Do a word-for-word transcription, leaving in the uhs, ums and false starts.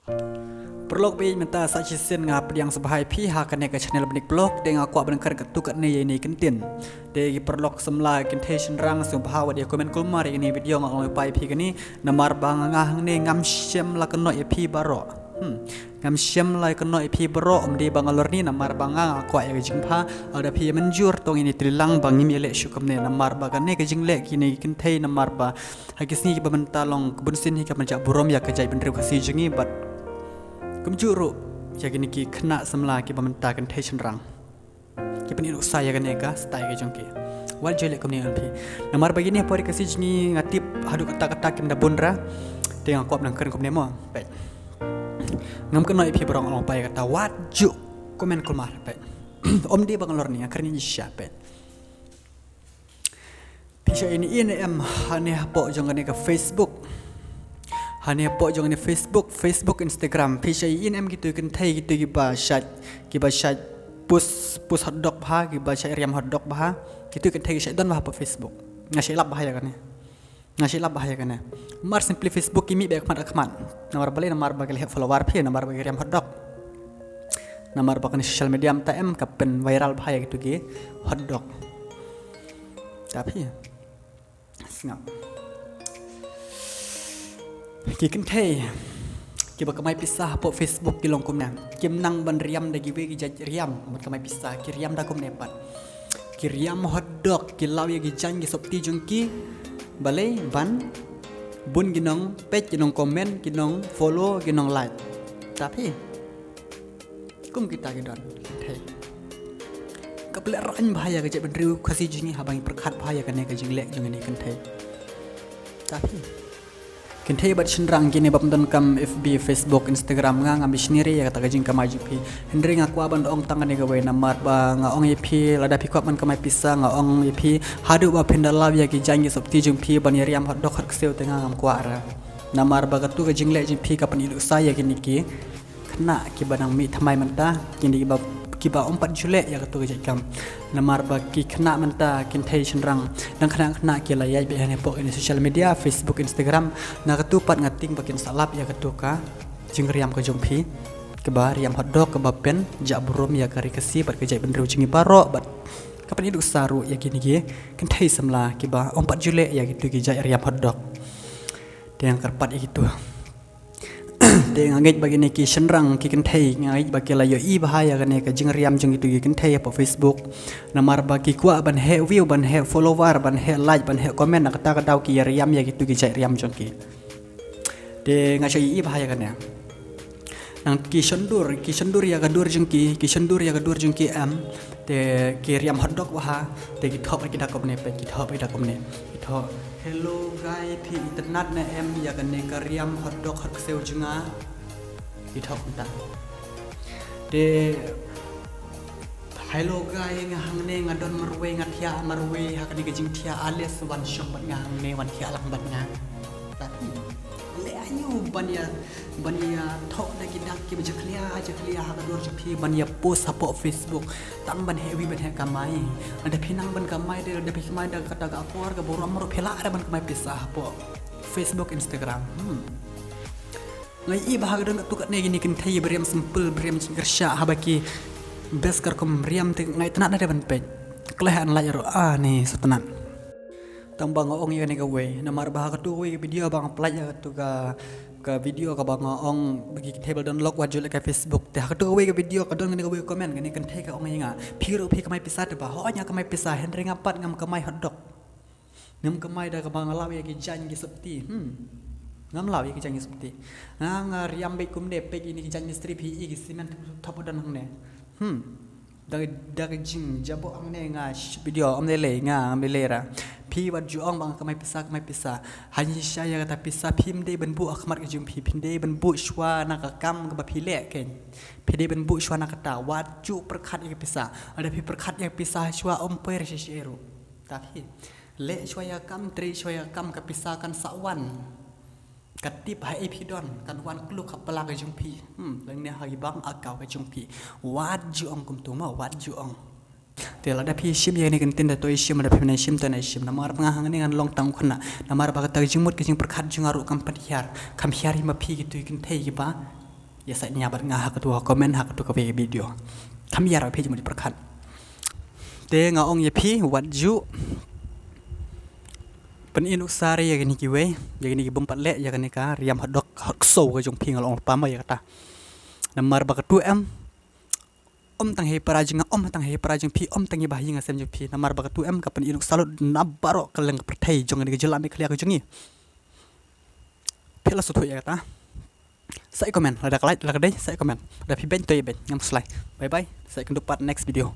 Paralok baieit, mynta sa shisien nga pdiang sngewbha ïa phi ha kane ka channel Bnick Vlog, te nga kwah ban kren katto katne ïa ine i kyntien. Te ki paralok samla kynthei shynrang sngewbha wat ïa comment kulmar ïa ine i video, nga ong lypa ïa phi kane, namar ba nga hangne ngam shym la kynnoh ïa phi baroh. Hmm. Ngam shym la kynnoh ïa phi baroh, ym dei ba nga lorni, namar ba nga nga kwah ïa ka jingbha, lada phi ïa mynjur tang ine i tylli lang ba ngim ïaleh shuh kumne, namar ba kane ka jingleh kine ki kynthei, namar ba ha ki sngi kiba mynta long ka bunsien hi ka ban jah burom ïa ka jaitbynriew Khasi jong ngi bad kumjuh ruh ïa kine ki khynnah samla kiba mynta kynthei shynrang ki pyni nuksa ïa kane ka style ka jong ki. Wat ju leh kumne ïa phi. Namar ba kine ha pori Khasi jong ngi nga tip haduh katta katta kim da bun ra. Te nga kwah ban kren kumne mo. Peit. Ngam kynnoh ïa phi baroh, nga ong lypa ïa kata, wat ju comment kulmar, peit. Ym dei ba nga lorni, nga kren ïa shisha, peit. Phi shait ïohi ne em hane hapoh jong kane ka Facebook. Hane hapoh jong kane Facebook, Facebook, Instagram. Phi shait ïohi ne em kito ki kynthei, kito kiba shait, kiba shait post, post hot dog bha, kiba shait riam hot dog bha. Kito ki kynthei ki shait don bha hapoh Facebook. Nga shait lap bha ïa kane. Nga shait lap bha ïa kane. Mar simply Facebook ki mih beit khmat khmat. Namar balei? Namar ba ki la heh follower phi, namar ba ki riam hot dog. Namar ba kane social media mynta em ka pynviral bha ïa kito ki hot dog. Ta phi. Sngap. Ki kynthei kiba kamai pisa hapoh Facebook ki long kumne. Kim nang ban riam da kiwei ki jait riam ban kamai pisa, ki riam da kumne pat. Ki riam hot dog, ki law ïa ki jaiñ ki sopti jong ki. Balei? Ban bun ki nong peit, ki nong comment, ki nong follow, ki nong like. Ta phi. Kum kita ki don kynthei. Ka pynlehrain bha ïa ka jaitbynriew Khasi jong ngi haba ngi pyrkhat bha ïa kane ka jingleh jong kine ki kynthei. Ta phi. Kynthei bad shynrang kine bym donkam F B, Facebook, Instagram, nga ngam dei sngewsih ïa kata ka jingkamai jong phi. Hynrei nga kwah ban ong tang kane kawei, namar ba nga ong ïa phi, lada phi kwah ban kamai pisa, nga ong ïa phi, haduh ba phin da law ïa ki jaiñ ki sopti jong phi ban ïa riam hot dog hot ksew te nga ngam kwah re. Namar ba katu ka jingleh jong phi ka pyni nuksa ïa kine ki khynnah kiba nang mih thymmai mynta, kine kiba, kiba ym pat ju leh ïa katu ka jait kam. Namar ba ki khynnah mynta, kynthei shynrang, dang khynnah khynnah ki la ïaid beit hane hapoh kine social media, Facebook, Instagram, na katu pat nga tieng ba kin sa lap ïa katu ka jingriam ka jong phi, kaba riam hot dog, kaba pynjah burom ïa ka ri Khasi bad ka jaitbynriew jong ngi baroh, bad ka pyni nuksa ruh ïa kine ki kynthei samla kiba ym pat ju leh ïa kitu ki jait riam hot dog. Te nga kyrpad ïa kitu. Te nga ngeit ba kine ki shynrang ki kynthei, nga ngeit ba ki la ïohi bha ïa kane ka jingriam jong kitu ki kynthei hapoh Facebook. Namar ba ki kwah ban heh view, ban heh follower, ban heh like, ban heh comment, na kata ka daw ki ïa riam ïa kitu ki jait riam jong ki. Te nga shu ïohi bha ïa kane. Nang ki shondur, ki shondur ïa ka dur jong ki, ki shondur ïa ka dur jong ki em. Te ki riam hot dog bha, te ki thoh bad ki da kumne, peit, ki thoh bad ki da kumne. Ki thoh, "Hello guy, phi itynnad ne em ïa kane ka riam hot dog hot ksew jong nga?" Ki thoh kumta. Te, "Hello guy, nga hangne nga don marwei, nga thiah marwei ha kane ka jingthiah, ale sa wan shong bad nga hangne, wan thiah lang bad nga." Ta phi. Leh aïu ban ïa, ban ïa thoh da ki dak kiba jakhlia jakhlia ha ka dur jong phi, ban ïa post hapoh Facebook, tang ban heh view, ban heh kamai. Lada phi nang ban kamai de, lada phi kamai da kata ka akor ka burom ruh, phi lah re ban kamai pisa hapoh Facebook, Instagram. Hmm. Nga ïohi ba ha ka don katto katne kine ki kynthei ba riam simple, ba riam jingkyrshah, haba ki best ka rukom riam te nga itynnad re ban peit. Khleh unlike ruh, ah, ne sngewtynnad. Tang ba nga ong ïa kane kawei, namar ba ha kato kawei ka video ba nga pynlait ïa kato ka, ka video kaba nga ong ba ki kynthei ba la don lok wat ju leh ka Facebook. Te ha kato kawei ka video ka don kane kawei ka comment, kane ka kynthei ka ong ïa nga, "Phi ruh phi kamai pisa te ba?" Hooid nga kamai pisa, hynrei nga pat ngam kamai hot dog. Ngam kamai da kaba nga law ïa ki jaiñ ki sopti. Hmm. Ngam law ïa ki jaiñ ki sopti. Nga, nga riam beit kumne, peit ïa kine ki jaiñ mistri phi ïohi, ki cement thop thop don hangne. Hmm. Da, da ka jingjaboh hangne nga sh-, video ym lei lei, nga ym lei lei ra. Phi wat ju ong ba nga kamai pisa, kamai pisa. Ha shisha ïa kata pisa phim dei ban buh ha khmat ka jong phi, phin dei ban buh shuwa na ka kam kaba phi leh keiñ. Phi dei ban buh shuwa na kata, wat ju pyrkhat ïa ka pisa. Lada phi pyrkhat ïa ka pisa shuwa ym poi shisha ruh. Ta phi. Leh shuwa ïa ka kam, trei shuwa ïa ka kam, ka pisa kan sa wan. Ka tip ha ei phi don, kan wan kluk ha pla ka jong phi. Hmm, lane ha ki bank account ka jong phi. Wat ju ong kumto mo, wat ju ong. Te lada phi shim ïa kane ka ktien, te to ïa shim, lada phi nang shim, to nang shim. Namar ba nga hangne ngan long tang u khynnah. Namar ba kata ka jingmut ka jingpyrkhat jong nga ruh kam pat hiar. Kam hiar hi ma phi kito ki kynthei kiba Ïa sa nia bad nga ha katu ka comment ha katu ka video. Kam ïa ra phi jingmut pyrkhat. Te nga ong ïa phi wat ju pyni nuksar ïa kini kiwei, ïa kini ki bym pat leh, ïa kani ka riam hadok hakso ka jong phi nga long pam ïa kata. Namar ba katu em, om tang hei para jong nga, om tang hei para jong phi, om tang hei ba hi nga sem jong phi. Namar ba katu em ka pyni nuksar lut na baroh ka leng ka pyrthei jong kani ka jylla Meghalaya ka jong ngi. Phi la suthu ïa kata. Sa i comment, lada ka like, lada ka dei, sa i comment. Lada phi beiñ, to i beiñ, ngam slai. Bye bye, sa i kyndup pat next video.